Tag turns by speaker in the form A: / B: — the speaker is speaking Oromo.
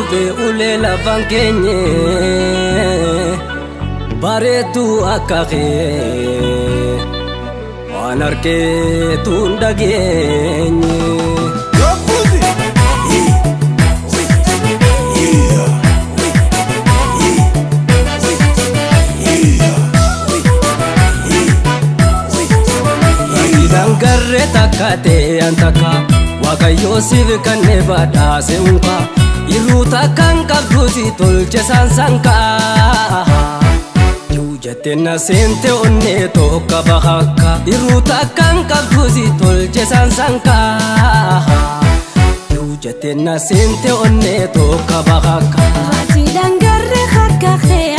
A: dhufe ulee lafaan keenye bareedduu akka kee waan argeetu hin dhageenye. Dangarree takka ta'e an takka Waaqayyoo siif kennee badhaase unka Irruu takkaan qabdu si tolche saansankaa Jettee na seente onnee tokko bakakka Irruu takkaan qabdu si tolche saansankaa Jettee na seente onnee tokko bakakka.
B: Raati dangarree harka kee.